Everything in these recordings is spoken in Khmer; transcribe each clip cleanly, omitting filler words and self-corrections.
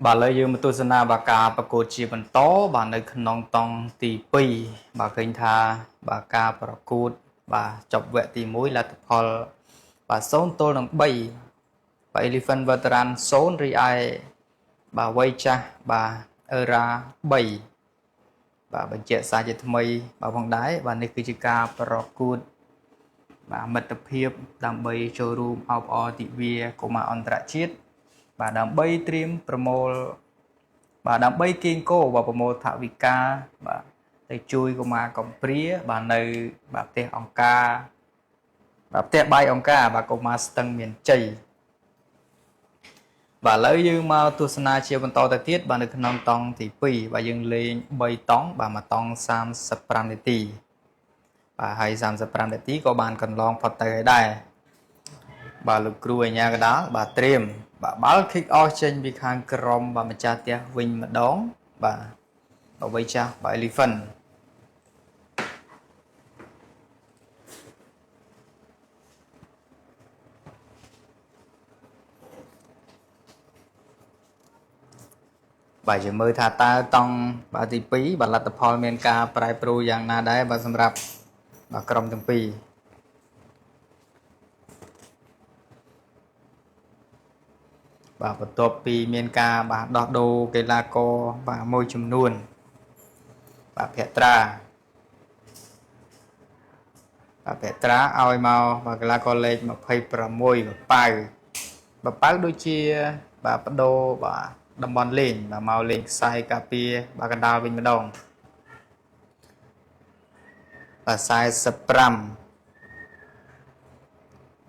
បាទឥឡូវយើងមកទស្សនាបាទការប្រកួតជាបន្តបាទនៅក្នុងតង់ទី2បាទឃើញថាបាទការប្រកួតបាទចប់វគ្គទី1លទ្ធផលបាទ0ទល់នឹង3បាទ Elephant Veteran 0រីឯបាទវ័យចាស់បាទអឺរ៉ា3បាទបញ្ជាក់សារជាថ្មីបាទផងដែរបាទនេះគឺជាការប្រកួតបាទមិត្តភាពដើម្បីចូលរួមអបអរទិវាកុមារអន្តរជាតិបាទដើម្បីត្រៀមប្រមូលបាទដើម្បីគៀងគោបាទប្រមូលថវិកាបាទទៅជួយកុមារកំព្រាបាទនៅបាទផ្ទះអង្គការបាទផ្ទះបាយអង្គការបាទកុមារស្ទឹងមានជ័យបាទឥឡូវយើងមកទស្សនាជាបន្តទៅទៀតបាទនៅក្នុងតង់ទី2បាទយើងលេង3តង់បាទមួយតង់35នាទីបាទហើយ35នាទីក៏បានកន្លងផុតទៅហើយដែរបាទលោកគ្រូអញ្ញាកដាលបាទត្រៀមបាទបាល់ kick off ចេញពីខាងក្រមបាទម្ចាស់ផ្ទះវិញម្ដងបាទអ្វីចាស់បាទ Elephant បាទយើងមើលថាតើតង់បាទទី2បាទលទ្ធផលមានការប្រែប្រួលយ៉ាងណាដែរបាទសម្រាប់បាទក្រុមទាំងពីរបាទបន្ទាប់ពីមានការបាទដោះដូរកីឡាករបាទមួយចំនួនបាទភត្រាបាទភត្រាឲ្យមកបាទកីឡាករលេខ26បាទប៉ៅបាទប៉ៅដូចជាបាទបដូរបាទតំបន់លេងបាទមកលេងខ្សែការពារបាទកណ្ដាលវិញម្ដងបាទ45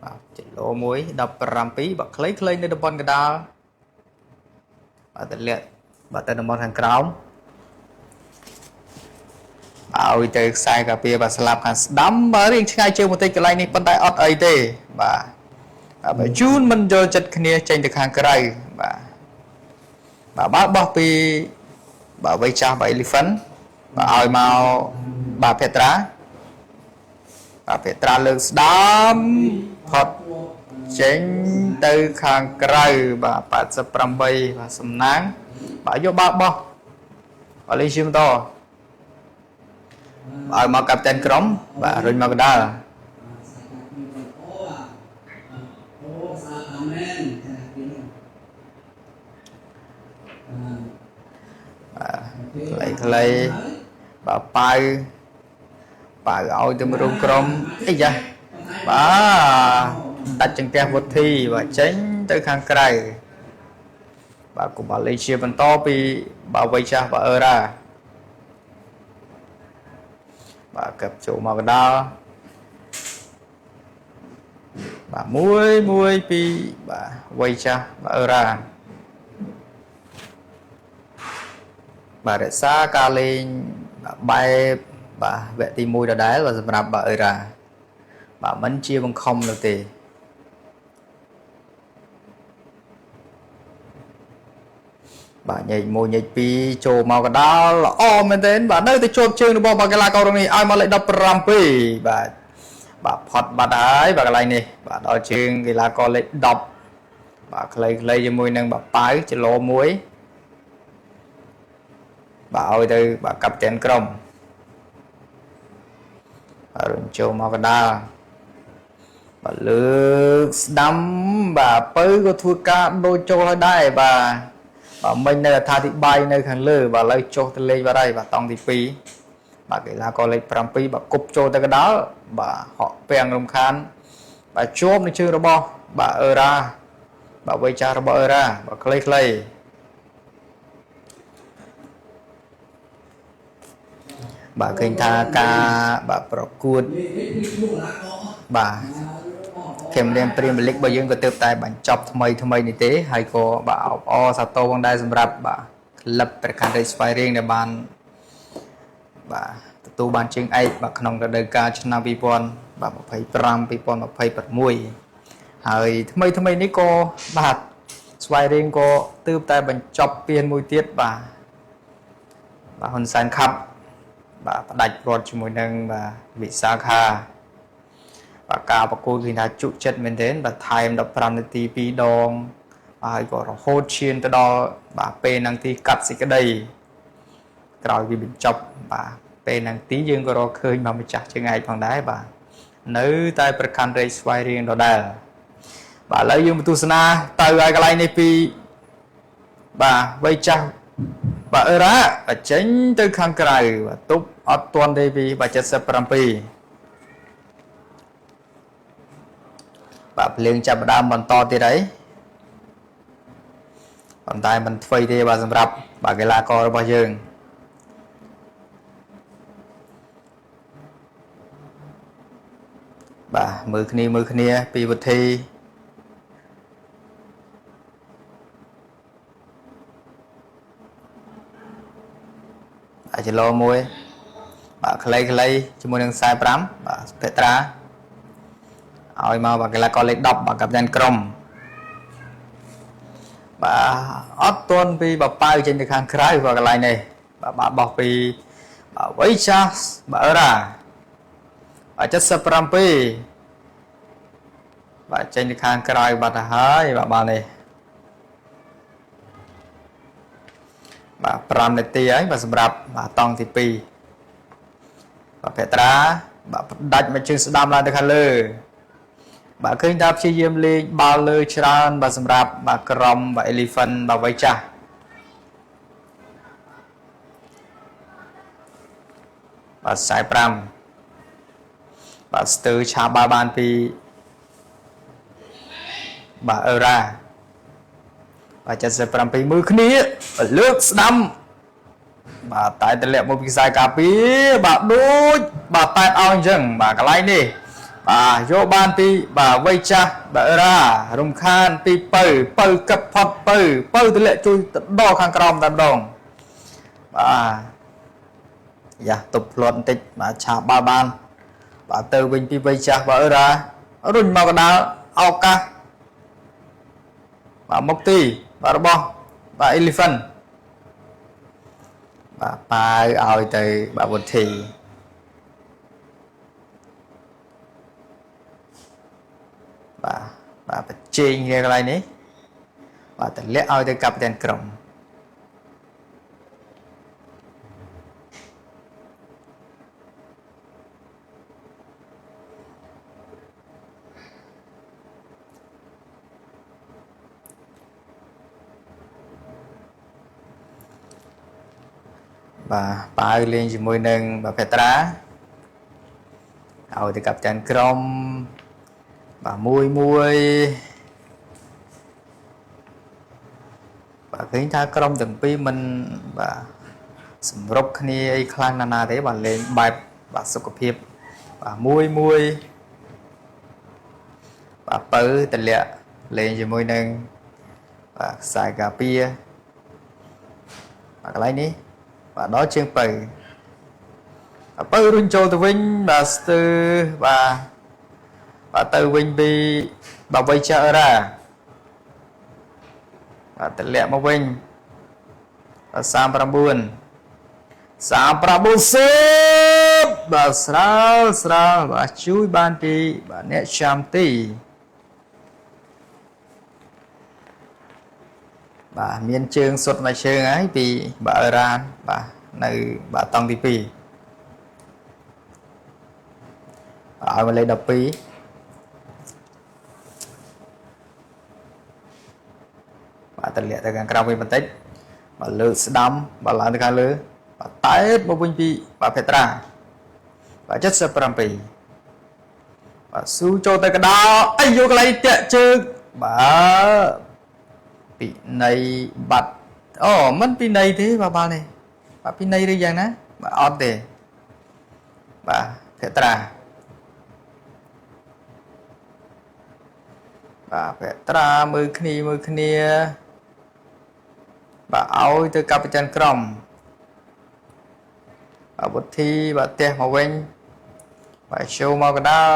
បាទចីឡូ1 17បាទខ្លីៗនៅតំបន់កណ្ដាលបាទតម្លាក់បាទទៅតំបន់ខាងក្រោមបាទឲ្យទៅខ្សែការពារបាទស្លាប់ខាងស្ដាំបាទរៀងឆ្ងាយជើងបន្តិចកន្លែងនេះប៉ុន្តែអត់អីទេបាទបាទជូនមិនយល់ចិត្តគ្នាចេញទៅខាងក្រៅបាទបាទបាល់បោះពីបាទវ័យចាស់បាទ Elephant បាទឲ្យមកបាទភត្រាបាទភត្រាលើកស្ដាំផុតចេញទៅខាងក្រៅបាទ88បាទសំណាងបាទយកបាល់បោះបាទលេងជាបន្តឲ្យមកកាប់តែនក្រុមបាទរុញមកកណ្ដាលបាទខ្លីៗបាទប៉ៅប៉ៅឲ្យទៅរួមក្រុមអីយ៉ាបាទដាច់ចង្កេះវុធីបាទចេញទៅខាងក្រៅបាទកុំបាលេជាបន្តពីបាទវ័យចាស់បាទអឺរ៉ាបាទកឹបចូលមកកណ្ដាលបាទ1 1 2បាទវ័យចាស់បាទអឺរ៉ាបាទរក្សាការលេងបែបបាទវគ្គទី1ដដែលបាទសម្រាប់បាទអឺរ៉ាបាទមិនជាបង្ខំនោះទេបាទញែក1ញែក2ចូលមកកណ្ដាលល្អមែនទែនបាទនៅតែជាប់ជើងរបស់បាទកីឡាករនេះឲ្យមកលេខ17បាទបាទផុតបាត់ហើយបាទកន្លែងនេះបាទដល់ជើងកីឡាករលេខ10បាទខ្លីៗជាមួយនឹងបាទប៉ៅចីឡូ1បាទឲ្យទៅបាទកាប់តែនក្រុមបាទរុញចូលមកកណ្ដាលបាទលើកស្ដាំបាទពៅក៏ធ្វើការដូចចូលហើយដែរបាទបាទមិញនៅអត្ថាធិប្បាយនៅខាងលើបាទឥឡូវចុះទៅលេខបាត់ហើយបាទតង់ទី2បាទកីឡាករលេខ7បាទគប់ចូលទៅកណ្ដាលបាទហក់ពាំងរំខានបាទជាប់នឹងជើងរបស់បាទអឺរ៉ាបាទវ័យចាស់របស់អឺរ៉ាបាទខ្លីៗបាទឃើញថាការបាទប្រកួតបាទខេមរៀនព្រីមលីករបស់យើងក៏ទើបតែបញ្ចប់ថ្មីថ្មីនេះទេហើយក៏បាទអបអរសាទរផងដែរសម្រាប់បាទក្លឹបព្រះខ័នរាជស្វាយរៀងដែលបានបាទទទួលបានជើងឯកបាទក្នុងរដូវកាលឆ្នាំ2025 2026ហើយថ្មីថ្មីនេះក៏បាទស្វាយរៀងក៏ទើបតែបញ្ចប់ពានមួយទៀតបាទបាទហ៊ុនសែនខាប់បាទផ្ដាច់ព្រាត់ជាមួយនឹងបាទវិសាខាបាទការប្រកួតគឺថាជក់ចិត្តមែនទែនបាទថែម15នាទី2ដង ហើយក៏រហូតឈានទៅដល់បាទពេលនឹងទីកាត់សេចក្តីក្រោយពីបញ្ចប់បាទពេលនឹងទីយើងក៏រកឃើញបាទម្ចាស់ជើងឯកផងដែរបាទនៅតែប្រកាន់រែកស្វាយរៀងដដែលបាទឥឡូវយើងមកទស្សនាទៅហើយកន្លែងនេះពីបាទវ័យចាស់បាទអឺរ៉ាបាទចេញទៅខាងក្រៅបាទទប់អត់ទាន់ទេពីបាទ77បាទភ្លើងចាប់ផ្ដើមបន្តទៀតហើយប៉ុន្តែមិនធ្វើទេបាទសម្រាប់បាទកីឡាកររបស់យើងបាទមើលគ្នាពីវិធីអាចឡមួយបាទខ្លីៗជាមួយនឹង45បាទភត្រាឲ្យមកបាទកីឡាករលេខ10បាទកាប់យ៉ានក្រុមបាទអត់ទាន់ពីបប៉ៅចេញទៅខាងក្រៅបាទកន្លែងនេះបាទបាទបោះពីបាទវៃចាស់បាទអឺរ៉ាបាទ77បាទចេញទៅខាងក្រៅបាត់ទៅហើយបាទបាទនេះបាទ5នាទីហើយបាទសម្រាប់បាទតង់ទី2បាទភត្រាបាទផ្ដាច់មកជើងស្ដាំឡើងទៅខាងលើបាទឃើញថាព្យាយាមលេងបាល់លើច្រើនបាទសម្រាប់បាទក្រុមបាទ Elephant បាទវ័យចាស់បាទ45បាទស្ទើឆាបាល់បានពីបាទអឺរ៉ាបាទ77មើលគ្នាលើកស្ដាំបាទតែតម្លាក់មកពីខ្សែការពារបាទដូចបាទប៉ែតឲ្យអញ្ចឹងបាទកន្លែងនេះបាទយកបានពីបាទវ័យចាស់បាទរ៉ារំខានពីពៅពៅកឹបផុតពៅពៅតម្លាក់ជួយទៅដល់ខាងក្រោមតែម្ដងបាទយ៉ាទប់ផ្្លាត់បន្តិចបាទឆាបាល់បានបាទទៅវិញពីវ័យចាស់បាទរ៉ារុញមកកដាលឱកាសបាទមុខទីបាទរបស់បាទ Elephant បាទប៉ាវឲ្យទៅបាទវុធីបាទបាទបញ្ចេញគ្នាកន្លែងនេះបាទតម្លាក់ឲ្យទៅកាប់តានក្រុមបាទប៉ាវលេងជាមួយនឹងបាទភត្រាឲ្យទៅកាប់តានក្រុមបាទមួយមួយបាទឃើញថាក្រុមទាំងពីរមិនបាទសម្រុកគ្នាអីខ្លាំងណាស់ណាទេបាទលេងបែបបាទសុខភាពបាទមួយមួយបាទពៅតម្លាក់លេងជាមួយនឹងបាទខ្សែការពារបាទកន្លែងនេះបាទដល់ជើងពៅបាទពៅរុញចូលទៅវិញបាទស្ទើបាទបាទទៅវិញពីបាទវៃចាអរ៉ាបាទតម្លាក់មកវិញបាទ39 39សេបបាទស្រាលស្រាលបាទជួយបានពីបាទអ្នកចាំទីបាទមានជើងសុតមួយជើងហើយពីបាទអឺរ៉ានបាទនៅបាទតង់ទី2បាទឲ្យមកលេខ12បាទតម្លាក់ទៅខាងក្រៅវិញបន្តិចបាទលើកស្ដាំបាទឡើងទៅខាងលើបាទតែតមកវិញពីបាទភត្រាបាទ77បាទស៊ូចូលទៅកដាលអីយកកន្លែងតាក់ជើងបាទពិន័យបាត់អូមិនពិន័យទេបាទបាល់នេះបាទពិន័យឬយ៉ាងណាបាទអត់ទេបាទភត្រាបាទភត្រាមើលគ្នាមើលគ្នាបាទឲ្យទៅកាប់ប្រច័នក្រុមបាទវុធីបាទផ្ទះមកវិញបាទចូលមកកដាល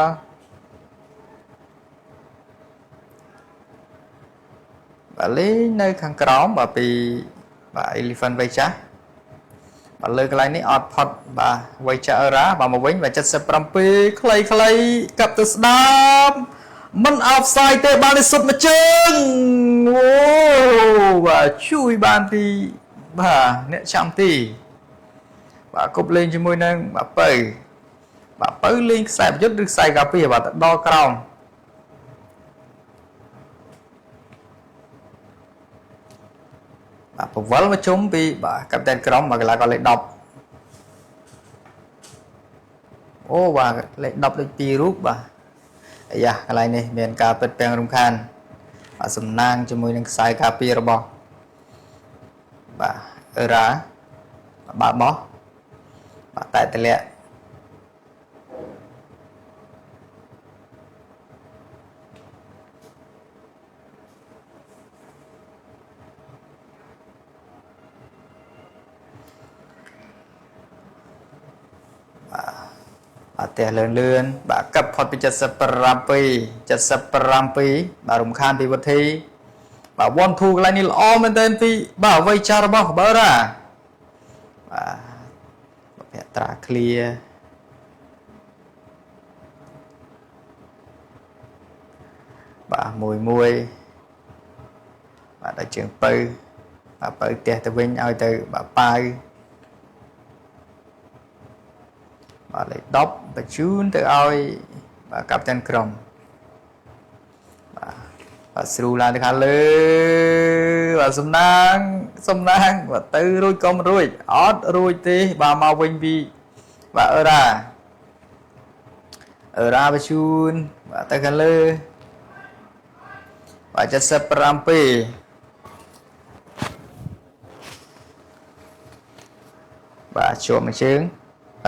បាទលេងនៅខាងក្រោមបាទពីបាទ Elephant វៃចាស់បាទលើកន្លែងនេះអត់ផុតបាទវៃចាស់អឺរ៉ាបាទមកវិញបាទ77ខ្លីៗកាប់ទៅស្ដាំ មិនអោបសាយទេបាននេះសុទ្ធមួយជើងអូបាទជួយបានពីបាទអ្នកចាំទីបាទគប់លេងជាមួយនឹងបាទពៅបាទពៅលេងខ្សែប្រយុទ្ធឬខ្សែកាពីបាទទៅដល់ក្រោមបាទពវល់មកជុំពីបាទកាប់តែនក្រុមបាទកីឡាករលេខ10អូបាទលេខ10ដូច2រូបបាទអាយ៉ាកន្លែងនេះមានការពិតពាំងរំខានបាទសំណាងជាមួយនឹងខ្សែការពាររបស់បាទអឺរ៉ាបាទបោះបាទតែតម្លាក់បាទផ្ទះលឿនលឿនបាទកាប់ផុតពី77 77បាទរំខានពីវុធីបាទ1 2កន្លែងនេះល្អមែនទែនពីបាទវ័យចាស់របស់បើរ៉ាបាទភត្រាឃ្លាបាទមួយមួយបាទដល់ជើងពៅបាទពៅផ្ទះទៅវិញឲ្យទៅបាទប៉ាវបាទលេខ10បញ្ជូនទៅឲ្យបាទកាប់តានក្រុមបាទបាទស្រូឡើងទៅខាងលើបាទសំណាងសំណាងបាទទៅរួចក៏មិនរួចអត់រួចទេបាទមកវិញពីបាទអឺរ៉ាអឺរ៉ាបញ្ជូនបាទទៅខាងលើបាទ77បាទជាប់មួយជើង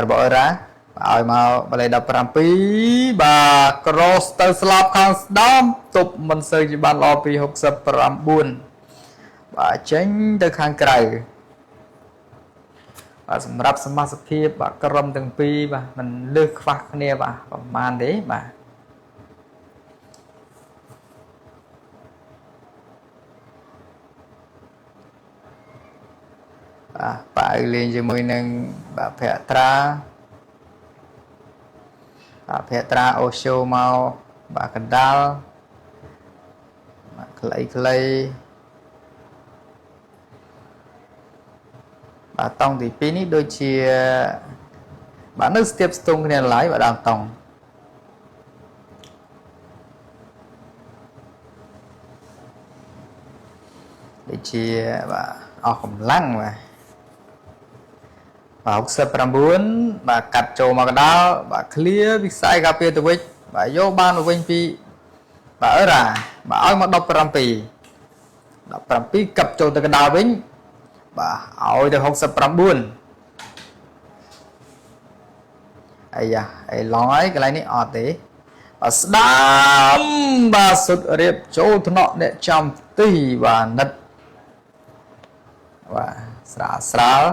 របស់អឺរ៉ាឲ្យមកបលេ17បាទ cross ទៅស្លាប់ខាងស្ដាំទប់មិនសូវជាបានល្អពី69បាទចេញទៅខាងក្រៅបាទសម្រាប់សមាជិកភាពបាទក្រុមទាំងពីរបាទមិនលើសខ្វះគ្នាបាទប្រហែលទេបាទបាទប៉ៅលេងជាមួយនឹងបាទភក្ត្រាបាទភក្ត្រាអូសូមកបាទកណ្ដាលបាទខ្លីខ្លីបាទតង់ទី2នេះដូចជាបាទនៅស្ទាបស្ទង់គ្នាឡើយបាទដើមតង់ដូចជាបាទអស់កម្លាំងបាទបាទ69បាទកាត់ចូលមកកណ្ដាលបាទឃ្លាវិស័យការពារទៅវិញបាទយកបានមកវិញពីបាទអឺរ៉ាបាទឲ្យមក17 17កាប់ចូលទៅកណ្ដាលវិញបាទឲ្យទៅ69អាយ៉ាអីឡងហើយកន្លែងនេះអត់ទេបាទស្ដាំបាទសុទ្ធរៀបចូលថ្នាក់អ្នកចំទីបាទនិតបាទស្រាលស្រាល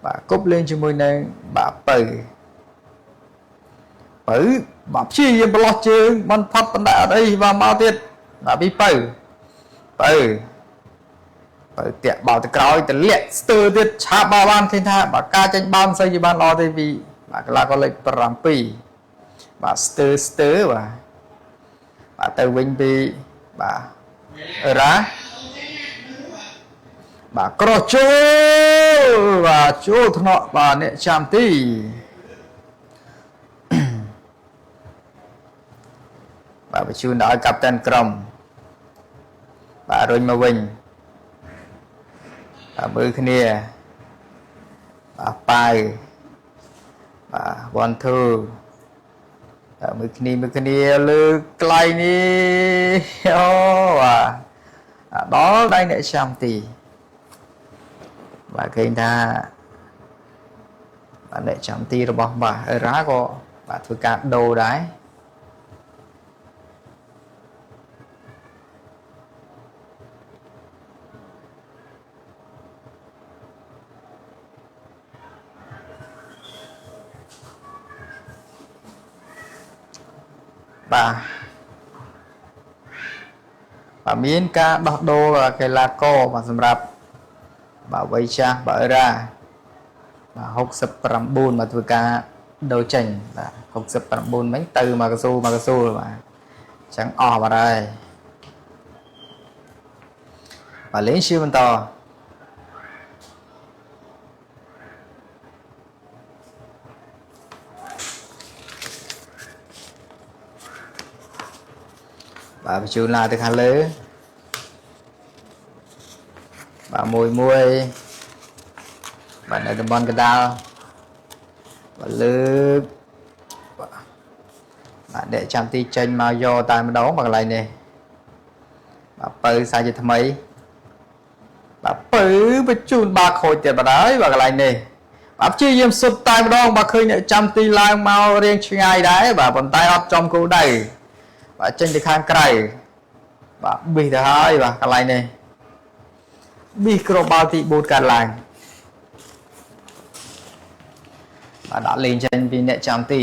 បាទគប់លេងជាមួយនឹងបាទពៅពៅបាទព្យាយាមប្រឡោះជើងមិនផុតបណ្ដាក់អត់អីបាទមកទៀតបាទពីពៅពៅពៅតាក់បោទៅក្រោយទលាក់ស្ទើទៀតឆាបបោបានឃើញថាបាទការចេញបោមិនសូវជាបានល្អទេពីបាទកីឡាករលេខ7បាទស្ទើស្ទើបាទបាទទៅវិញពីបាទអឺរ៉ាបាទក្រោះចូលបាទចូលថ្នាក់បាទអ្នកចាំទីបាទបញ្ជូនដល់កាប់តានក្រុមបាទរុញមកវិញបាទមើលគ្នាបាទប៉ាវបាទ1 2បាទមើលគ្នាមើលគ្នាលើក្លៃនេះអូបាទដល់ដៃអ្នកចាំទីបាទឃើញថាបាទអ្នកចាំទីរបស់បាទអឺរ៉ាក៏បាទធ្វើការដូរដែរបាទបាទមានការដោះដូរកីឡាករបាទសម្រាប់បាទវ័យចាស់បាទអឺរ៉ាបាទ69មកធ្វើការដូរចេញបាទ69មិញទៅមកកស៊ូមកកស៊ូបាទ ចឹងអស់បាត់ហើយបាទលេងជាបន្តបាទបញ្ជូនឡើងទៅខាងលើបាទមួយមួយបាទនៅតំបន់កណ្ដាលបាទលើកបាទអ្នកចាំទីចេញមកយកតែម្ដងបាទកន្លែងនេះបាទពៅសាជាថ្មីបាទពៅបញ្ជូនបាខូចទៀតបាទហើយបាទកន្លែងនេះបាទព្យាយាមសុទ្ធតែម្ដងបាទឃើញអ្នកចាំទីឡើងមករៀងឆ្ងាយដែរបាទប៉ុន្តែអត់ចំគោលដៅបាទចេញទៅខាងក្រៅបាទប៊ីសទៅហើយបាទកន្លែងនេះប៊ីសគ្រាប់បាល់ទី4កាត់ឡើងបាទដាក់លេងចេញពីអ្នកចាំទី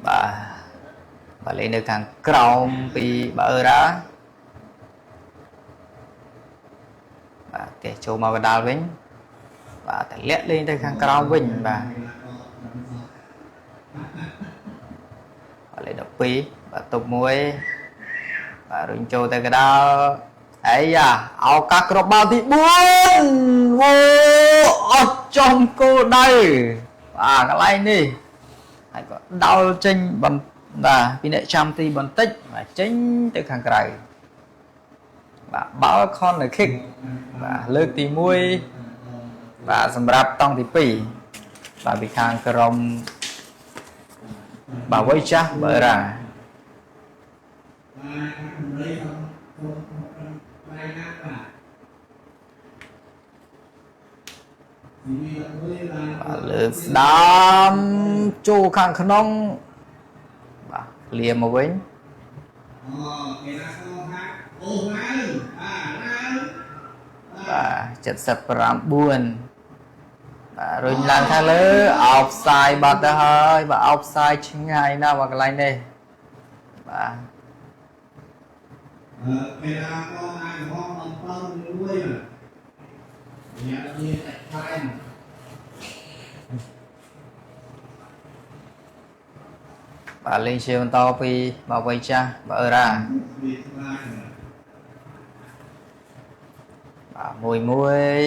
បាទបាទលេងនៅខាងក្រោមពីបើអឺរ៉ាបាទគេចូលមកកណ្ដាលវិញបាទតម្លាក់លេងទៅខាងក្រោមវិញបាទបាទលេខ12បាទទប់មួយបាទរុញចូលទៅកណ្ដាលអីយ៉ាឱកាសគ្រាប់បាល់ទី4វ៉ូអត់ចំគោលដៅបាទកន្លែងនេះហើយក៏ដោលចេញបាទពីអ្នកចាំទីបន្តិចបាទចេញទៅខាងក្រៅបាទបាល់ corner kick បាទលើកទី1បាទសម្រាប់តង់ទី2បាទពីខាងក្រុមបាទវ័យចាស់បើរ៉ាបាទលើកស្ដាំចូលខាងក្នុងបាទឃ្លាមកវិញបាទ79បាទរុញឡើងខាងលើអោបផ្សាយបាត់ទៅហើយបាទអោបផ្សាយឆ្ងាយណាស់បាទកន្លែងនេះបាទ កីឡាករអាយហងអំពើមួយញ៉ាំមានតែខ្លែង បាទលេងជាបន្តពីបាទវ័យចាស់បាទអឺរ៉ាបាទមួយមួយ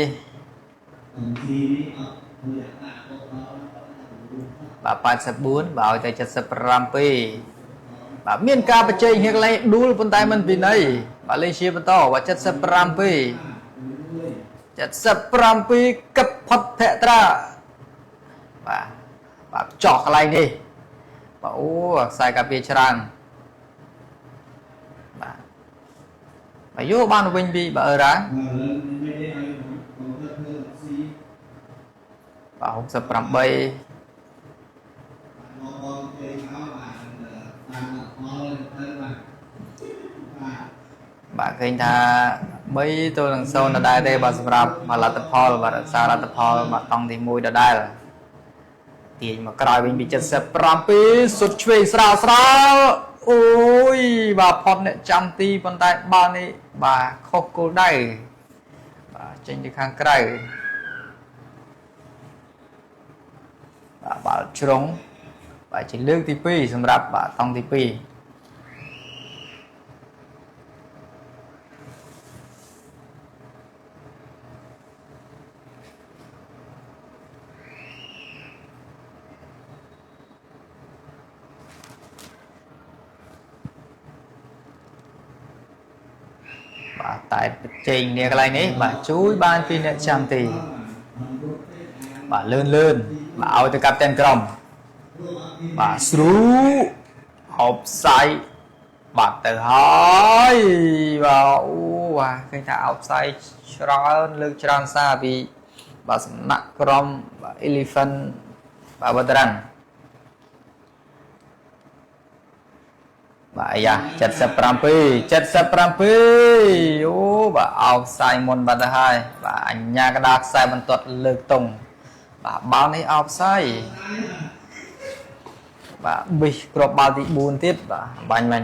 បាទ84បាទឲ្យតែ77បាទមានការបច្ចេកគ្នាកន្លែងដួលប៉ុន្តែមិនពិន័យបាទលេងជាបន្តបាទ77 77កឹបផុតភត្រាបាទបាទចោះកន្លែងនេះបាទអូខ្សែកាពីច្រើនបាទបាទយកបានវិញពីបាទអឺរ៉ាបាទ68បាទឃើញថា3ទល់នឹង0ដដែលទេបាទសម្រាប់លទ្ធផលបាទរក្សាលទ្ធផលបាទតង់ទី1ដដែលទាញមកក្រោយវិញពី77សុទ្ធឆ្វេងស្រាលស្រាលអូយបាទផុតអ្នកចាំទីប៉ុន្តែបាល់នេះបាទខុសគោលដៅបាទចេញទៅខាងក្រៅបាទបាល់ជ្រុងបាទជាលើកទី2សម្រាប់បាទតង់ទី2បាទតែជែងគ្នាកន្លែងនេះបាទជួយបានពីអ្នកចាំទីបាទលឿនលឿនបាទឲ្យទៅកាប់តែនក្រុមបាទស្រូអបផ្សាយបាទទៅហើយបាទអូបាទឃើញថាអបផ្សាយច្រើនលើកច្រើនសារពីបាទសំណាក់ក្រុមបាទ Elephant បាទវត្តរាំងបាទអាយ៉ា77 77អូបាទអោបផ្សាយមុនបាត់ទៅហើយបាទអញ្ញាកដាខ្សែបន្ទាត់លើកតុងបាទបាល់នេះអោបផ្សាយបាទប៊ីសគ្រាប់បាល់ទី4ទៀតបាទបាញ់មិញ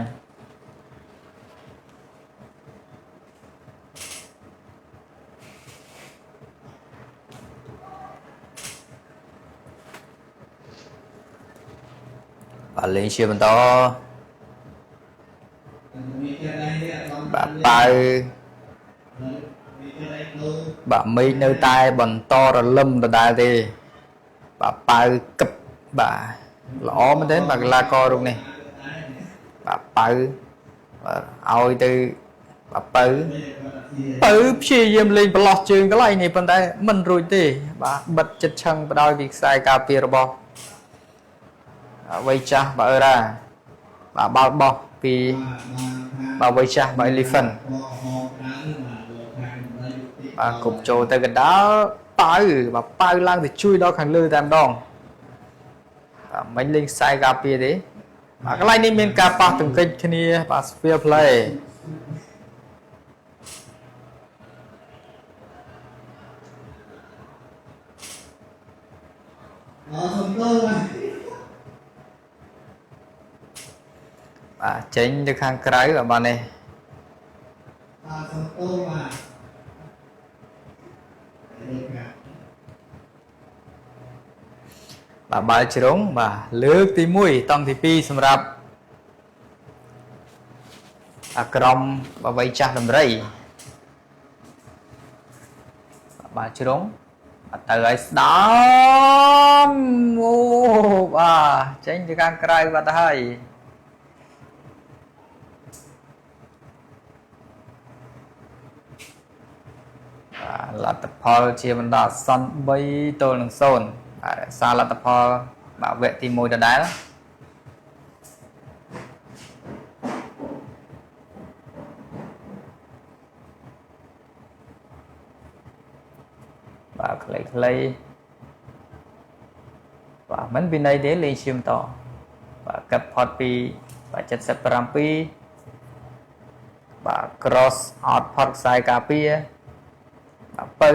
បាទលេងជាបន្តបាទប៉ៅបាទមេឃនៅតែបន្តរលឹមដដែលទេបាទប៉ៅកឹបបាទល្អមែនទេបាទកីឡាកររូបនេះបាទប៉ៅបាទឲ្យទៅបាទប៉ៅប៉ៅព្យាយាមលេងប្រឡោះជើងកន្លែងនេះប៉ុន្តែមិនរួចទេបាទបិទចិត្តឆឹងបដោយពីខ្សែការពាររបស់វ័យចាស់បាទអឺរ៉ាបាទបាល់បោះពីបាទវ័យចាស់បាទ Elephant បាទគប់ចូលទៅកណ្ដាលប៉ៅបាទប៉ៅឡើងទៅជួយដល់ខាងលើតែម្ដងបាទមិនលេងខ្សែការពារទេបាទកន្លែងនេះមានការប៉ះទង្គិចគ្នាបាទ Sphere Play បាទចេញទៅខាងក្រៅបាទបាននេះ បាទសំទោបាទ បាទបាល់ជ្រុងបាទលើកទី1តង់ទី2សម្រាប់អាក្រមបាទវ័យចាស់ដំរីបាទបាល់ជ្រុងបាទទៅឲ្យស្ដាំអូបាទចេញទៅខាងក្រៅបាទទៅហើយលទ្ធផលជាបណ្ដោះអាសន្ន3ទល់នឹង0បាទរក្សាលទ្ធផលបាទវគ្គទី1ដដែលបាទខ្លីៗបាទមិនពីណីទេលេងឈាមតបាទកាត់ផុតពីបាទ77បាទ cross អត់ផុតខ្សែការពារបាទពៅ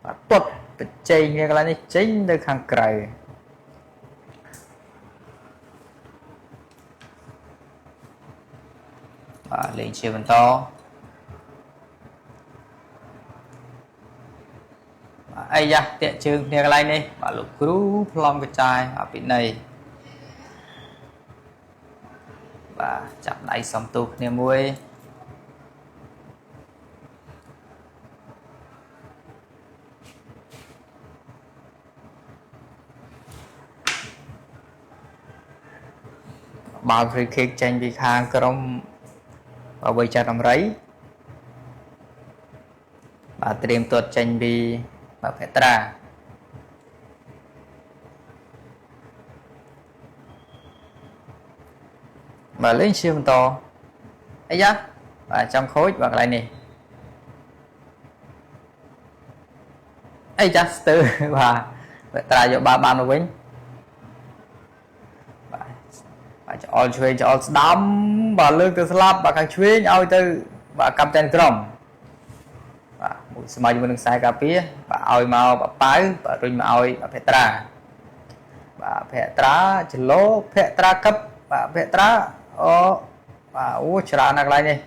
បាទទាត់បច្ចេកគ្នាកន្លែងនេះចេញទៅខាងក្រៅបាទលេងជាបន្តបាទអីយ៉ាតាក់ជើងគ្នាកន្លែងនេះបាទលោកគ្រូប្លង់កញ្ចាយអភិន័យបាទចាប់ដៃសំទូគ្នាមួយបាល់ free kick ចេញពីខាងក្រុមវ័យចាស់ដំរីបាទត្រៀមទាត់ចេញពីបាទភត្រាបាទលេងជាបន្តអីយ៉ាបាទចង់ខូចបាទកន្លែងនេះអីចាស្ទើបាទភត្រាយកបាល់បានមកវិញបាទច្អល់ឆ្វេងច្អល់ស្ដាំបាទលើកទៅស្លាប់បាទខាងឆ្វេងឲ្យទៅបាទកាប់តែនក្រុមបាទមួយស្មើជាមួយនឹងខ្សែការពារបាទឲ្យមកបាទប៉ៅបាទរុញមកឲ្យបាទភត្រាបាទភត្រាចលោភត្រាកឹបបាទភត្រាអូបាទអូច្រើនណាស់កន្លែងនេះ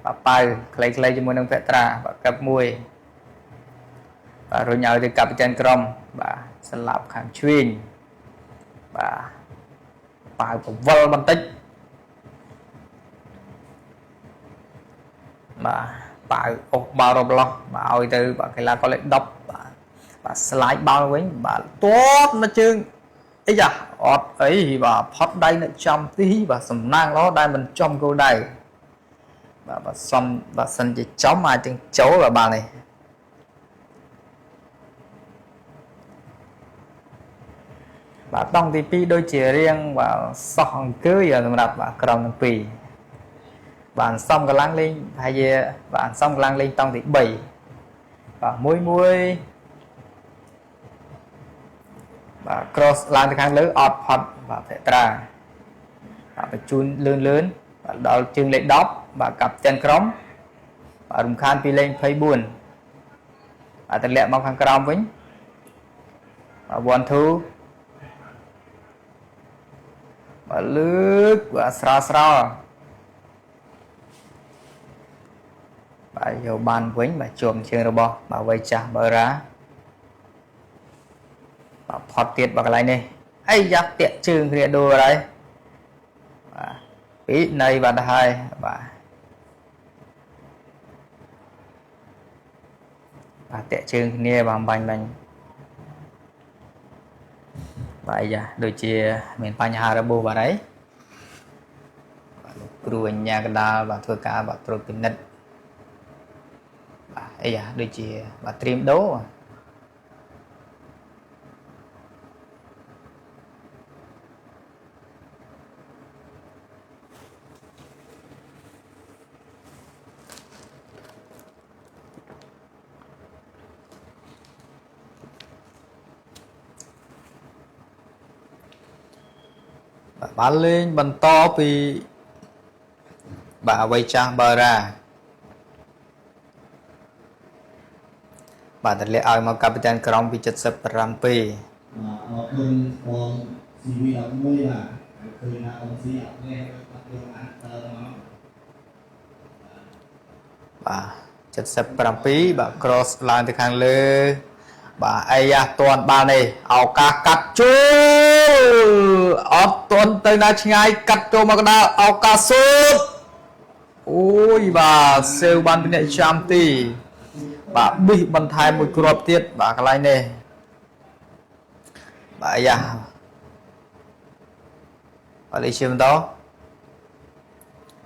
បាទប៉ៅខ្លីៗជាមួយនឹងភត្រាបាទកឹបមួយបាទរុញឲ្យទៅកាប់តែនក្រុមបាទស្លាប់ខាងឆ្វេងបាទប៉ៅពវល់បន្តិចបាទប៉ៅអុសបាល់រំលោះបាទឲ្យទៅបាទកីឡាករលេខ10បាទបាទស្លាយបាល់វិញបាទទាត់មកជើងអីយ៉ាអត់អីបាទផុតដៃនៅចំទីបាទសំណាងល្អដែលមិនចំគោលដៅបាទបើសំបើសិនជាចំអាចទាំងចូលបាទបាល់នេះបាទតង់ទី2ដូចជារៀងបាទសោះអង្គើយសម្រាប់បាទក្រុមទាំងពីរបាទសំកម្លាំងលេងប្រហែលជាបាទសំកម្លាំងលេងតង់ទី3បាទមួយមួយបាទ cross ឡើងទៅខាងលើអត់ផុតបាទភត្រាបាទបញ្ជូនលឿនលឿនបាទដល់ជើងលេខ10បាទកាប់ទាំងក្រុមបាទរំខានពីលេខ24បាទតម្លាក់មកខាងក្រោមវិញបាទ1 2បាទលើកបាទស្រាលស្រាលបាទយកបានវិញបាទជាប់ជើងរបស់បាទវ័យចាស់បើរ៉ាបាទផុតទៀតបាទកន្លែងនេះ អីយ៉ាតាក់ជើងគ្នាដូរហើយបាទពីនៃបាត់ហើយបាទបាទតាក់ជើងគ្នាបាទបាញ់បាញ់បាទអាយ៉ាដូចជាមានបញ្ហារបួសបាទហើយបាទលោកគ្រូអញ្ញាកដាលបាទធ្វើការបាទត្រួតពិនិត្យបាទអីយ៉ាដូចជាបាទត្រៀមដូរបាទលេងបន្តពីបាទអវ័យចាស់បារ៉ាបាទតម្លាក់ឲ្យមកកាពីតានក្រុមពី77 បាទអរគុណបង CV 11បាទឃើញថាបងស៊ីអត់នេះអត់យកអានតើមកបាទ77បាទ cross ឡើងទៅខាងលើបាទអីយ៉ាតាន់បាល់នេះឱកាសកាត់ចូលអត់ទាន់ទៅណាឆ្ងាយកាត់ចូលមកកណ្ដាលឱកាសសូតអូយបាទសេវបានពីអ្នកចាំទីបាទប៊ីសបន្ថែមមួយគ្រាប់ទៀតបាទកន្លែងនេះបាទអាយ៉ាបាទលេខជាបន្ត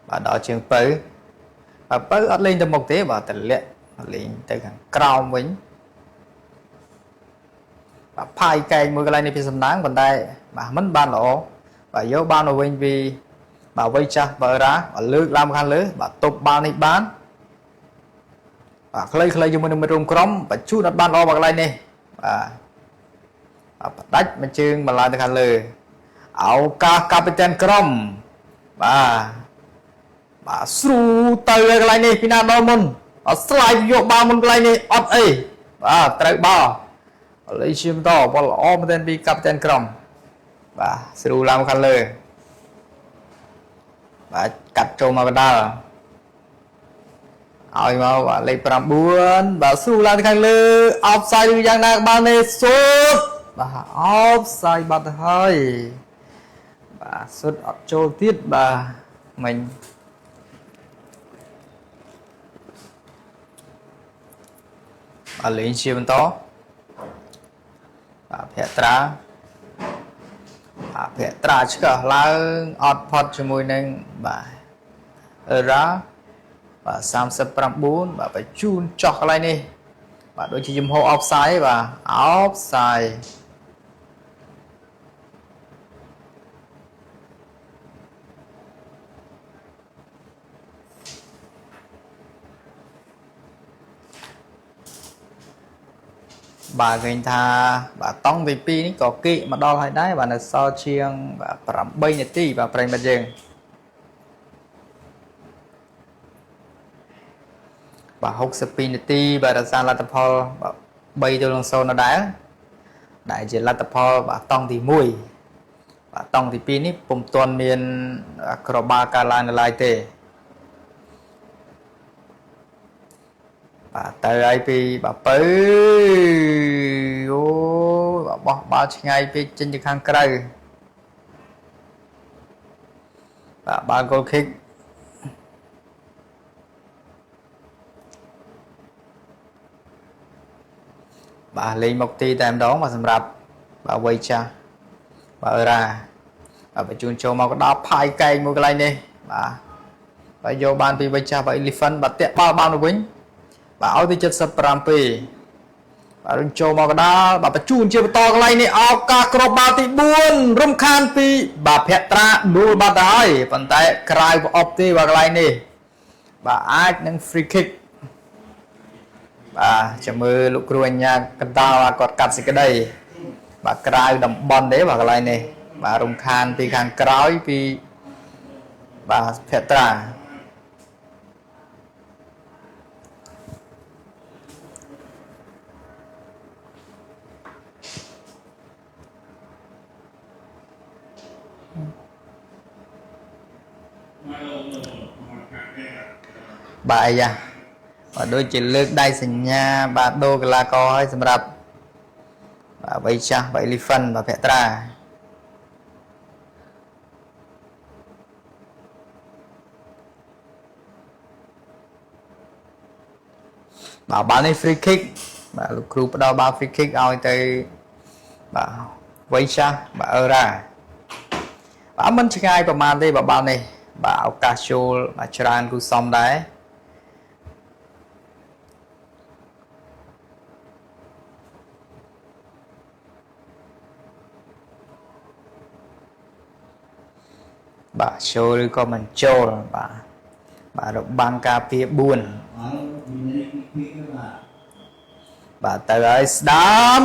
បាទដល់ជើងពៅបាទពៅអត់លេងទៅមុខទេបាទតម្លាក់លេងទៅខាងក្រោមវិញបាទផាយកែងមួយកន្លែងនេះពីសំណាងប៉ុន្តែបាទមិនបានល្អបាទយកបានមកវិញពីបាទវ័យចាស់បើរ៉ាបាទលើកឡើងខាងលើបាទទប់បាល់នេះបានបាទខ្លីៗជាមួយនឹងមិត្តរួមក្រុមបញ្ជូនអត់បានល្អបាទកន្លែងនេះបាទបាទផ្ដាច់មួយជើងមកឡើងទៅខាងលើឱកាសកាពីតានក្រុមបាទបាទស្រូទៅកន្លែងនេះពីណាដល់មុនអត់ស្លាយយកបាល់មុនកន្លែងនេះអត់អីបាទត្រូវបាល់លេខជាបន្តបលល្អមែនទែនពីកាពីតានក្រុមបាទស្រូឡើងខាងលើបាទកាត់ចូលមកកណ្ដាលឲ្យមកបាទលេខ9បាទស្រូឡើងទៅខាងលើអបសាយឬយ៉ាងណាបានទេសុតបាទអបសាយបាត់ទៅហើយបាទសុតអត់ចូលទៀតបាទមិញបាទលេងជាបន្តបាទភក្ត្រាបាទភក្ត្រាឆ្កឹះឡើងអត់ផុតជាមួយនឹងបាទអឺរ៉ាបាទ39បាទបញ្ជូនចោះកន្លែងនេះបាទដូចជាចំហអបសាយបាទអបសាយបាទឃើញថាបាទតង់ទី2នេះក៏គៀកមកដល់ហើយដែរបាទនៅសល់ជាងបាទ8នាទីបាទប្រិយមិត្តយើងបាទ62នាទីបាទរក្សាលទ្ធផលបាទ3-0ដដែលដែលជាលទ្ធផលបាទតង់ទី1បាទតង់ទី2នេះពុំទាន់មានក្របបាល់កើតឡើងនៅឡើយទេបាទទៅហើយពីបាទពៅអូបាទបោះបាល់ឆ្ងាយពេកចេញទៅខាងក្រៅបាទបាល់ goal kick បាទលេងមកទីតែម្ដងបាទសម្រាប់បាទវ័យចាស់បាទអឺរ៉ាបាទបញ្ជូនចូលមកកណ្ដាលផាយកែងមួយកន្លែងនេះបាទបាទយកបានពីវ័យចាស់បាទ Elephant បាទតាក់បាល់បានទៅវិញបាទឲ្យទៅ77បាទរុញចូលមកកណ្ដាលបាទបញ្ជូនជាបន្តកន្លែងនេះឱកាសគ្រាប់បាល់ទី4រំខានពីបាទភក្ត្រាដួលបាត់ទៅហើយប៉ុន្តែក្រៅប្រអប់ទេបាទកន្លែងនេះបាទអាចនឹង free kick បាទចាំមើលលោកគ្រូអញ្ញាកណ្ដាលគាត់កាត់សេចក្តីបាទក្រៅតំបន់ទេបាទកន្លែងនេះបាទរំខានពីខាងក្រោយពីបាទភក្ត្រាបាទអាយ៉ាបាទដូចជាលើកដៃសញ្ញាបាទដូរកីឡាករឲ្យសម្រាប់បាទវ័យចាស់បាទ Elephant បាទភក្ត្រា បាទបាល់នេះ free kick បាទលោកគ្រូផ្ដល់បាល់ free kick ឲ្យទៅបាទវៃចាស់បាទអឺរ៉ាបាទមិនឆ្ងាយប្រហែលទេបាទបាល់នេះបាទឱកាសចូលបាទច្រើនគូសំដែរបាទចូលឬក៏មិនចូលបាទបាទរបាំងការពារ4បាទទៅហើយស្ដាម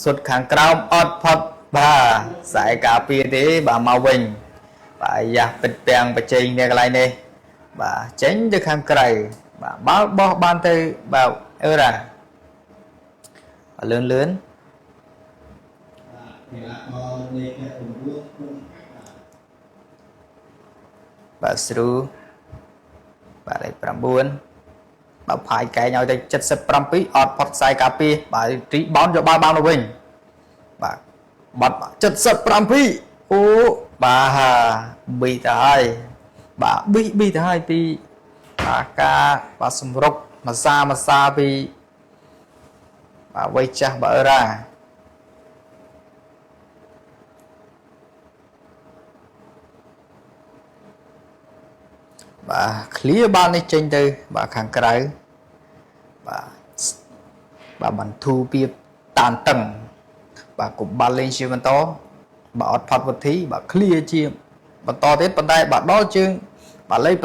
សុទ្ធខាងក្រោមអត់ផុតបាទខ្សែការពារទេបាទមកវិញបាទយ៉ាស់ពិតពាំងបច្ចេកនេះកន្លែងនេះបាទចេញទៅខាងក្រៅបាទបាល់បោះបានទៅបាទអឺរ៉ាលឿនលឿនបាទស្រូបាទលេខ9បាទផាយកែងឲ្យទៅ77អត់ផុតខ្សែការពារបាទរីបោនយកបាល់បានទៅវិញបាទបាត់77អូបាទប៊ីទៅហើយបាទប៊ីប៊ីទៅហើយពីបាទការបាទសម្រុកមួយសាមួយសាពីបាទវ័យចាស់បាទអឺរ៉ាបាទឃ្លាបាល់នេះចេញទៅបាទខាងក្រៅបាទបាទបន្ធូរពីតានតឹងបាទគប់បាល់លេងជាបន្តបាទអត់ផាត់វិធីបាទឃ្លាជាបន្តទៀតប៉ុន្តែបាទដល់ជើងបាទលេខ9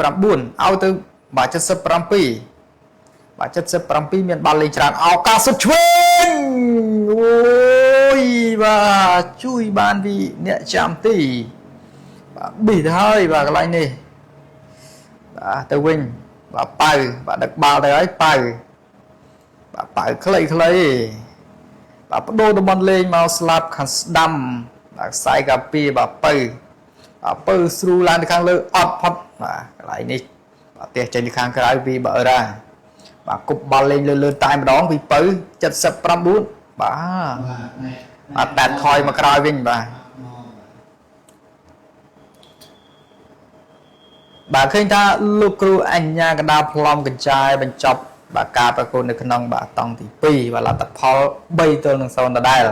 ឲ្យទៅបាទ77បាទ77មានបាល់លេងច្រើនឱកាសសុទ្ធឆ្វេងអូយបាទជួយបានពីអ្នកចាំទីបាទប៊ីទៅហើយបាទកន្លែងនេះបាទទៅវិញបាទប៉ៅបាទដឹកបាល់ទៅហើយប៉ៅបាទប៉ៅខ្លីខ្លីបាទបដូរតំបន់លេងមកស្លាប់ខាងស្ដាំបាទខ្សែកាពីបាទពៅបាទពៅស្រូឡើងទៅខាងលើអត់ផុតបាទកន្លែងនេះបាទផ្ទះចេញទៅខាងក្រៅពីបើរ៉ាបាទគប់បាល់លេងលឿនលឿនតែម្ដងពីពៅ79បាទបាទតែថយមកក្រោយវិញបាទបាទឃើញថាលោកគ្រូអញ្ញាកដាផ្លំកញ្ចាយបញ្ចប់បាទការប្រកួតនៅក្នុងបាទតង់ទី2បាទលទ្ធផល3-0ដដែល